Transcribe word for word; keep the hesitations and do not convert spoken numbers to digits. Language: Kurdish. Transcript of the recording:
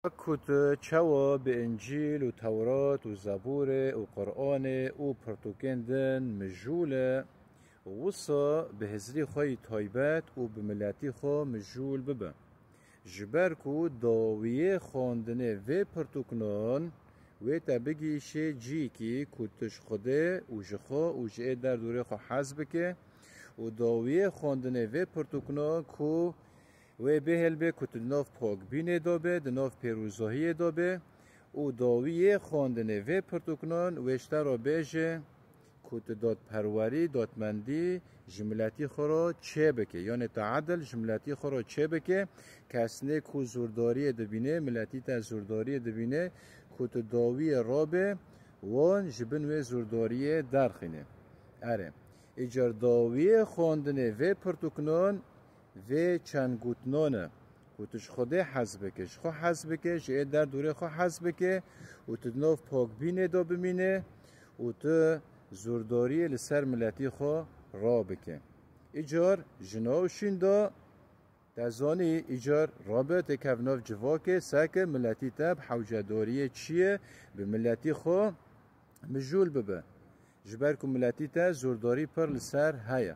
Wek ku tu çawa bi Încîl û Tewrat û Zebûrê û Quranê û pirtûkên din mijûl e, wisa bi hizrî xwe yî taybet û bi miletî xwe mijûl bibe. Ji ber ku dawiyê xwendinê vê pirtûknan wê te bigihîşê cihekî ku tu ji Xwedê û ji xwe û ji ê derdorê xwe hez bike û dawiyê xwendinê vê pirtûknan ku wê bê helbê ku tu di nav pakbînê de be, di nav pêrozahiyê de be û dawiyê xwendinê vê pirtûknan wê ji te re bêje ku tu dadperwerî, dadmendî ji miletî xwe re çêbike. Yanê tu edil ji miletî xwe re çêbike. Kesnê ku zordariyê dibîne, miletî te zordariyê dibîne, ku tu dawiyê rabe, wan ji bin wê zordariyê derxîne. Erê, îcar dawiyê xwendinê vê pirtûknan vê çend gotinan e. Ku tu ji Xwedê hez bike, ji xwe hez bike, ji ê derdorê xwe hez bike û tu di nav pakbînê de bimîne û tu zordariyê li ser miletî xwe rabike. Îcar ji nav şîn de te zanî, îcar rabe têkev nav civakê, seke miletî te bi hewcedariyê çi ye, bi miletî xwe mijûl bibe. Ji ber ku miletî te zordarî pir li ser heye.